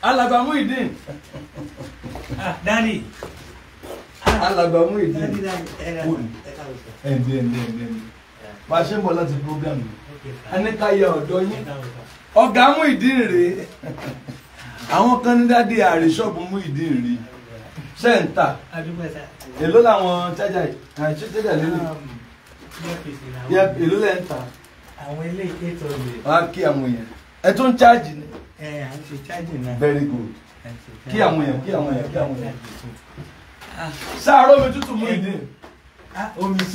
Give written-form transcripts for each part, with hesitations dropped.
Alàgbà Muyideen. Daddy. Alàgbà Muyideen. Daddy, daddy. Ẹ̀ǹdí ẹ̀ǹdí ẹ̀ǹdí ẹ̀ǹdí. Bá a ṣe ń bọ̀ láti program yìí. Ẹni ká yẹ ọ̀dọ́ yín. Ọ̀gá Muyideen rèé. Àwọn kan ní dádì ààrẹ ṣọ́ọ̀bù Muyideen rèé. Ṣé ń tà? Èló làwọn chájà yìí? Ṣé chájà lélẹ̀? Èló lẹ̀ ń tà? Àwọn ilé 800. Wọ́n á kí àwọn èèyàn. Ẹ tún chájì ni. Ẹ à ń ṣe chájì náà. Very good. Kí àwọn èèyàn, kí àwọn èèyàn, kí àwọn èèyàn. Sáàrọ̀ omi tútù Muyideen.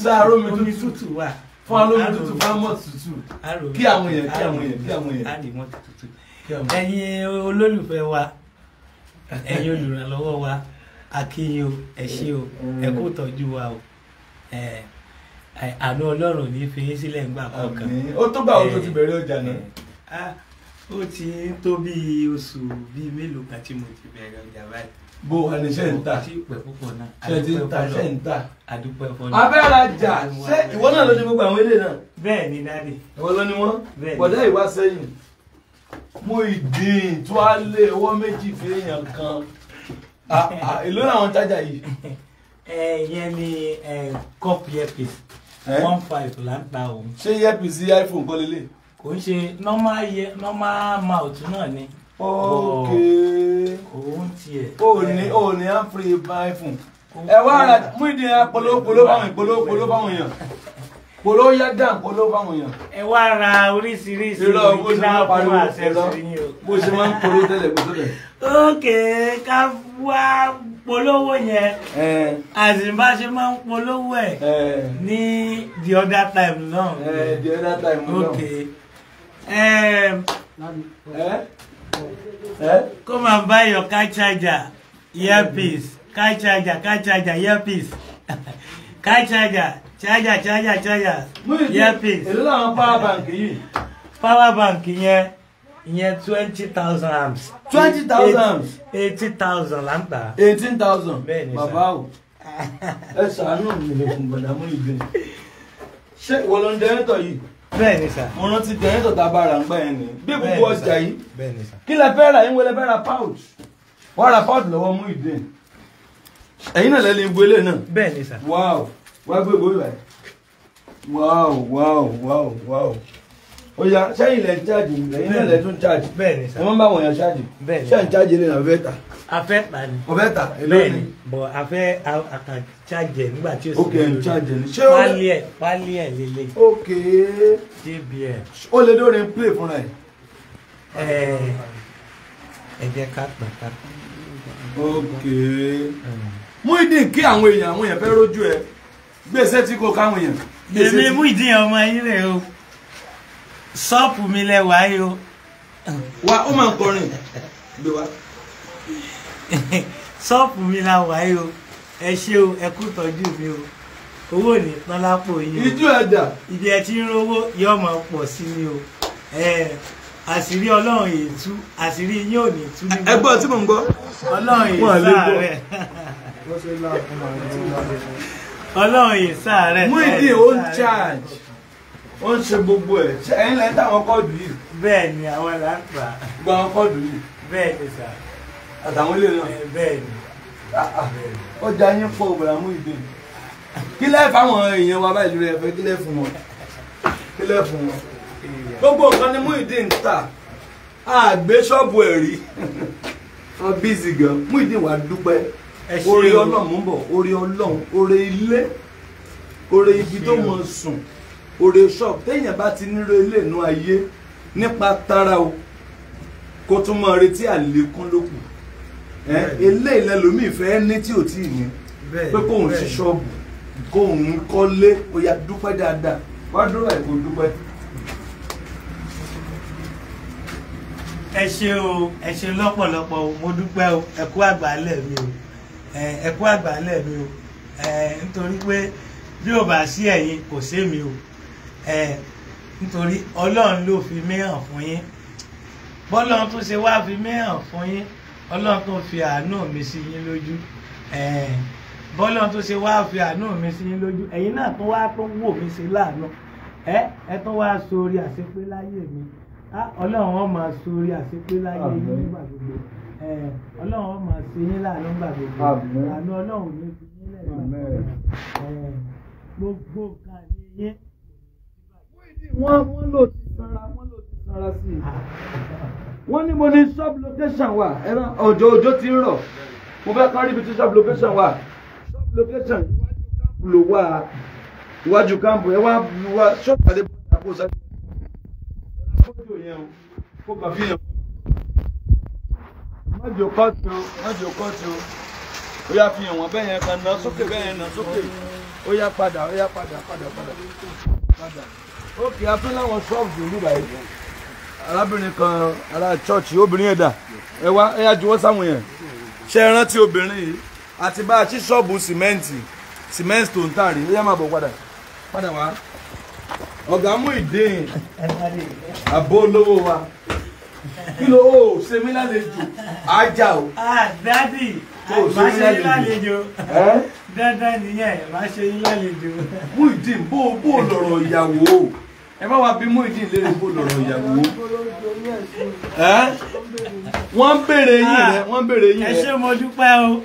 Sáàrọ̀ omi tútù wà. Fún alómi tútù, fún amọ̀ tútù. Kí àwọn èèyàn, kí àwọn èèyàn, kí àwọn èèyàn. Ẹ̀yin olólùfẹ́ wa, ẹ̀yin olùrànlọ́wọ́ wa, a kí yín o, ẹ ṣé o, ẹ kú ìtọ́jú wa o. Àánú Ọlọ́run ní fi yín sílẹ̀ ńgbà kọ̀ọ̀kan. Ó tó gbà ó tó ti bẹ̀rẹ̀ ọjà náà. Ó ti ń tó bí oṣù bíi mélòó kan tí mo ti bẹ̀rẹ̀ ọjà báyìí. Bó wà ní ṣe ń tà? Tí pẹ̀ púpọ̀ náà. Ṣé ti ń tà? Ṣé ń tà? Àdúpẹ́ fọlọ́. Abẹ́rajà ṣé ìwọ náà ló ní gbogbo àwọn ilé náà? Bẹ́ẹ̀ ni dáàdì. Ìwọ ló ní wọ́n? Bọ̀dá ìwá sẹ́yìn. Muyideen tó á lé ọwọ́ méjì fi èèyàn kan. Èló làwọn tájà yìí? Ìyẹn ni cup earpiece. 1.5 là ń ta òun. Ṣé earpiece iPhone kọ́ lélẹ̀? Kò ń ṣe normal mouth náà ni. Ok. Òun tiẹ̀. O ní à ń free iPhone. Ẹ wá ra Muyideen polówó polówó fáwọn polówó polówó fáwọn èèyàn. Polówó yá dàn polówó fáwọn èèyàn. Ẹ wá ra oríṣiríṣi original phone accessory yín o. Bó ṣe máa ń polówó tẹ́lẹ̀ kó tó bẹ̀. Ok, ká wá polówó yẹn. Àzìbá ṣe máa ń polówó ẹ̀ ní the other time náà. The other time náà. Ok. Come and buy your car charger, earpiece, car charger, earpiece, car charger, charger, charger, charger, earpiece. Èló làwọn power bank yìí? Power bank yẹn, ìyẹn 20,000 amps. 20,000 amps. 80,000 là ń tà. 18,000. Bẹ́ẹ̀ni sá. Bàbá o, ẹ ṣàánú mi lè fún bọ̀dà Muyideen. Ṣé ìwọ ló ń dẹ́rẹ́tọ̀ yìí? Bẹ́ẹ̀ni sá. Mo rántí dẹ́rẹ́tọ̀ tá a bá ra ń gbà yẹn ni. Bí gbogbo ọjà yìí. Bẹ́ẹ̀ni sá. Kí lẹ fẹ́ rà yín wọlé fẹ́ ra pouch? Wọ́n ra pouch lọ́wọ́ Muyideen. Ẹ̀yin náà lẹ́ni ibo ilé náà. Bẹ́ẹ̀ni sá. Wow, wá gbé ìbò ìbàyẹ̀. Wow, wow, wow, wow. Ó yá, sẹ́yìn lẹ ń chájì, ẹ̀yin náà lẹ tún chájì. Bẹ́ẹ̀ni sá. Ẹ máa ń bá àwọn èèyàn chájì. Bẹ́ẹ̀ni. Ṣé ń chájì ilé náà fẹ́ tà? A fẹ́ tà ni. Ó fẹ́ tà? Èló ni? Bẹ́ẹ̀ni, bọ̀ a fẹ́ àkàn chájì ẹ̀ nígbà tí ó sì. Ok, ń chájì ni. Ṣé ó pálí ẹ̀ pálí ẹ̀ lélẹ̀? Ok. JBL. Ó lè dórin play fúnra ẹ̀. Ẹ jẹ́ ká tàn ká. Ok. Muyideen kí àwọn èèyàn fẹ́ rójú ẹ. Gbèsè tí kò káwọn èèyàn. Èmi Muyideen ọmọ yín rè o. Ṣọ́ọ̀pù mi lẹ́wàá yìí o. Wa ó máa ń kọrin. Gbé wa. Ṣọ́ọ̀pù mi la wà yìí o. Ẹ ṣé o, ẹ kú tọ́jú mi o. Owó ò ní tán lápò yín o. Ijú ẹja. Ibi ẹ ti ń rówó yóò máa pọ̀ sí mi o. Àṣírí Ọlọ́run yìí tú, àṣírí yín ò ní tú ní. Ẹ gbọ́ tí mò ń gbọ́. Ọlọ́run yìí sáàrẹ̀. Ọlọ́run yìí sáàrẹ̀. Muyideen ó ń charge. Ó ń ṣe gbogbo ẹ̀. Ṣé ẹ̀yin lẹ́yìn táwọn kọ́ọ̀dù yìí? Bẹ́ẹ̀ ni àwọn là ń tà. Gbogbo àwọn kọ́ọ̀dù yìí. Bẹ́ẹ̀ ni sà. Àtàwọn ilé náà. Bẹ́ẹ̀ ni. Ọjà yín pọ̀ òbúra Muyideen. Kí lẹ́ fáwọn èèyàn wa báyìí lórí ẹ̀fẹ́ kí lẹ́ fún wọn? Kí lẹ́ fún wọn? Gbogbo nǹkan ni Muyideen ń tà. Àgbé ṣọ́ọ̀bù ẹ̀ rí. Wọ́n bízì gan. Muyideen wà dúpẹ́. Oore Ọlọ́run ń bọ̀. Oore Ọlọ́run, oore ilé, oore ibi tó mọ̀ sùn, oore ṣọ́ọ̀bù. Téèyàn bá ti nírò ilé inú ayé nípa tara o, kó tún mọ retí àlékún ló kù. Eléyìí lẹlòmíì fẹ́ ní tí ò tí ì ní. Pé kóun ṣí ṣọ́ọ̀bù, kóun kọ́lé, ó yá dúpẹ́ dáadáa. Wá dúró ẹ̀ kó dúpẹ́. Ẹ ṣé o, ẹ ṣé lọ́pọ̀lọpọ̀ o, mo dúpẹ́ o, ẹ kú àgbálẹ̀ mi o. Ẹ kú àgbálẹ̀ mi o. Nítorí pé bí ò bá sí ẹ̀yin kò sémi o. Nítorí Ọlọ́run ló fi mí hàn fún yín. Bọ́lọ́run tó ṣe wá fi mí hàn fún yín, Ọlọ́run tó fi àánú mi sí yín lójú. Bọ́lọ́run tó ṣe wá fi àánú mi sí yín lójú, ẹ̀yin náà tó wá tó wò mí sí láàánú. Ẹ tó wá sórí àṣepé láyé mi. Ọlọ́run ó máa sórí àṣepé láyé yín nígbà gbogbo. Ọlọ́run ó máa ṣe yín láàánú gbà gbogbo. Àánú Ọlọ́run ní fi yín lẹ́nu. Gbogbo nǹkan ní yín. Wọ́n lò ti sanra, wọ́n lò ti sanra sí i. Wọ́n ní mo ní shop location wà. Ẹran òjò òjò ti ń rọ̀. Mo fẹ́ kọ́ rí ibi tí shop location wà. Shop location iwájú káàmpù ló wà. Iwájú káàmpù ẹ wá wá shop àdébọ̀dà kó sáré. Ọ̀rọ̀ yẹn o, kó gbà fi hàn. Májò kọ́ọ̀tù o, májò kọ́ọ̀tù o. Ó yá fi hàn wọ́n bẹ́ẹ̀ yẹn kan náà sókè bẹ́ẹ̀ yẹn náà sókè. Ó yá padà, ó yá padà, padà, padà. Padà. Ókè, a tún láwọn ṣọ́ọ̀bù ìlú báyìí. Arábìnrin kan, ará chọ́ọ̀chì, obìnrin ẹ̀dà. Ẹ wá, ẹ yá juwọ́ sáwọn yẹn. Ṣé ẹ rántí obìnrin yìí? Àti bá a ṣí ṣọ́ọ̀bù sìmẹ́ǹtì, sìmẹ́ǹtì tó ń tà rí. Ó yá máa bọ̀ padà. Padà wá. Ọ̀gá Muyideen, àbó olówó wa. Kí ló ó ṣe mí lálejò? Ajá o. Ah, dádì, má ṣe yín lálejò. Dandan nìyẹn, má ṣe yín lálejò. Muyideen, bó lọ̀rọ̀ ìyàwó. Ẹ má wá bí Muyideen léèrè bó lọ̀rọ̀ ìyàwó. Wọ́n ń béèrè yín rẹ̀, wọ́n ń béèrè yín rẹ̀. Ẹ ṣé mo dúpẹ́ o.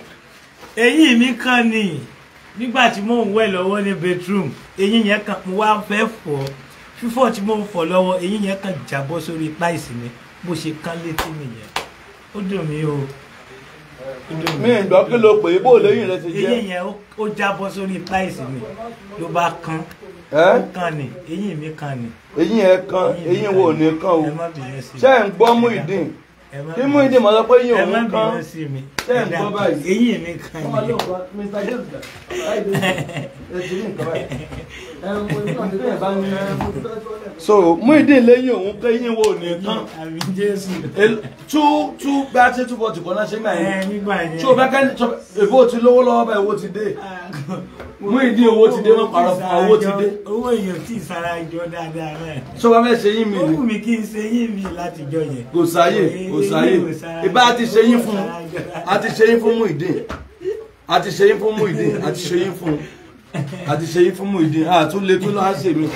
Eyín mi kan ni nígbà tí mò ń wẹ̀ lọ́wọ́ ní bedroom, eyín yẹn kan mo wá fẹ́ fọ̀. Fífọ̀ tí mò ń fọ̀ lọ́wọ́, eyín yẹn kan jábọ́ sórí táìsì mi. Bó ṣe kán létí nìyẹn. Ó dùn mí o. Mi ìgbọ́ kí ló pè é, bó lẹ́yìn rẹ ti jẹ́. Eyín yẹn ó jábọ́ sórí táìsì mi ló bá kán. Ó kán ni, eyín mi kán ni. Eyín yẹn kán, eyín wo ò ní kán o. Ṣé ẹ̀ ń gbọ́ Muyideen? Kí Muyideen mọ̀ sọ pé eyín òun kán? Ṣé ẹ̀ ń gbọ́ báyìí? Eyín mi kán ni. Mr. James, ẹ ti rí nǹkan báyìí. So Muyideen lẹ́yìn òun pé eyín wo ò ní kán. Àmín Jésù. Two bá a ṣe 240 kan náà ṣe gbà yẹn. Nígbà yẹn. Ṣé o bá kẹ́ni èbó ti lówó lọ́wọ́ báyìí, owó ti dé. Muyideen owó ti dé, wọ́n parọ́ fún owó ti dé. Owó èèyàn tí ìsara jọ dáadáa náà. Ṣé o bá fẹ́ ṣe yín mi Ó ni? wù mí kí n ṣe yín mi látijọ́ yẹn. Kò sáyè, kò sáyè. Ìbá a ti ṣe yín fún, a ti ṣe yín fún Muyideen. A ti ṣe yín fún Muyideen, a ti ṣe yín fún. A ti ṣe yín fún Muyideen, a tún lè tún lọ́ọ́ ṣe mi.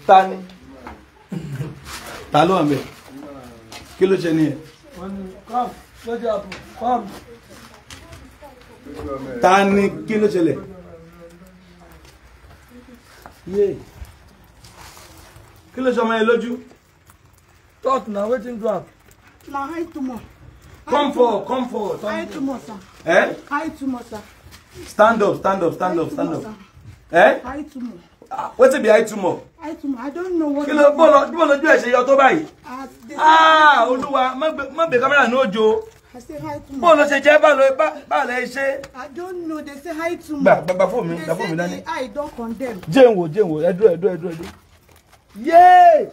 Ta ni? Ta ló wà ńbẹ̀? Kí ló ṣe nìyẹn? Ta ni kí ló ṣẹlẹ̀? Yé. Kí ló ṣe ọmọ yẹn lójú? Talk now, wetin do am? Na eye tumor. Come forward, come forward. Eye tumor, sir. Eh? Eye tumor, sir. Stand up, stand up, stand up, stand up. Eh? Eye tumor. Wetin be eye tumor? Eye tumor. I don't know what. Kí ló bó lójú ẹ̀ ṣe yọ tó báyìí? Ah, Olúwa, má gbé kámẹ́rà ní òjò. I say eye tumor. Bó ló ṣe jẹ́ bá lẹ ṣe. I don't know. They say eye tumor. Gbà gbà fóònù mi, gbà fóònù mi dání. They say the eye don condemn. Jẹ́ n wò, jẹ́ n wò, ẹ dúró, ẹ dúró, ẹ dúró, ẹ dúró. Yéé!